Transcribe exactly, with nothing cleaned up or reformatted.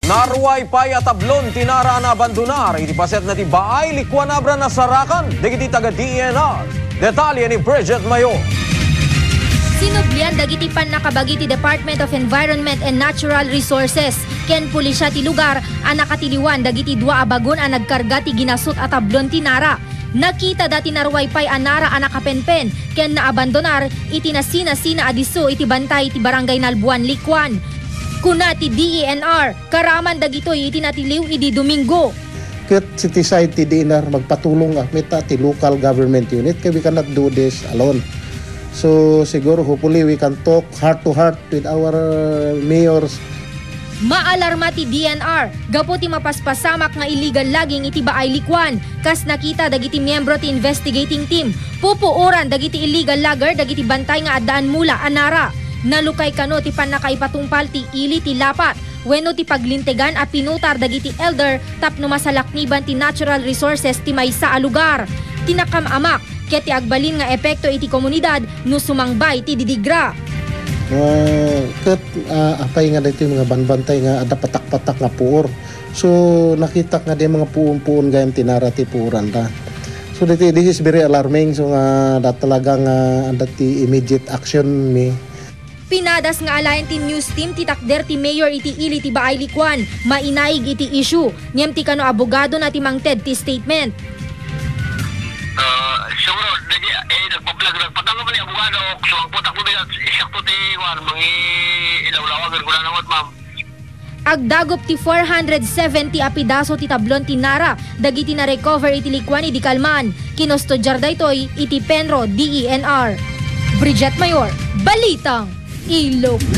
Naruay pay a tablon ti nara a naabandonar iti paset na ti Baay Likuan Abra, nasarakan dagiti taga D E N R. Detalye ni Bridget Mayor. Sinublian dagiti pannakabagi ti Department of Environment and Natural Resources ken pulisya ti lugar a nakatiliwan dagiti dua a bagon a nagkarga ti ginasut a tablon ti nara. Nakitada ti naruay pay a nara a nakapenpen ken naabandonar iti nasinasina a disso iti bantay ti Barangay Nalbuan, Likuan. Kuna ti D E N R, karaman dagitoy iti natiliw idi Domingo. Ket iti side ti D E N R, magpatulong kami ta ti local government unit, kay we cannot do this alone. So, siguro, hopefully, we can talk heart to heart with our, uh, mayors. Maalarma ti D E N R gapu ti mapaspasamak nga illegal logging iti Baay Likuan, kas nakita dagiti miyembro ti investigating team. Pupuoran dagiti illegal logger dagiti bantay nga addaan mula a nara. Nalukay kano ti pannakaipatungpal ti ili ti lapat wenno ti paglintegan a pinutar dagiti elder tapno masalakniban ti natural resources ti maysa a lugar. Ti nakam-amak ket ti agbalin nga epekto iti komunidad no sumangbay ti didigra. Ah, ket, ah, apay nga daytoy mga banbantay nga adda patak-patak nga puor. So, nakitak nga di mga puon-puon gayam ti nara ti puoran da. So, daytoy, this is very alarming. So, nga da talaga nga adda ti immediate action mi. Pinadas nga alaen ti news team ti takder ti mayor iti ili ti Baay Likuan, mainaig iti issue. Ngem ti kano abogado na ti mangted ti statement. Ah, siguro, dagi, eh, nagpaplag-, nagpatanggal ni abogado, so ang putak mo bigat, isakto ti, wan, mangi ilawlawagan ko na naman, ma'am. Agdagop ti four hundred seventy a pidaso ti tablon ti nara dagiti na-recover iti Likuan idi kalman. Kinustodiar daytoy iti Penro D E N R. Bridget Mayor, Balitang Ilocano.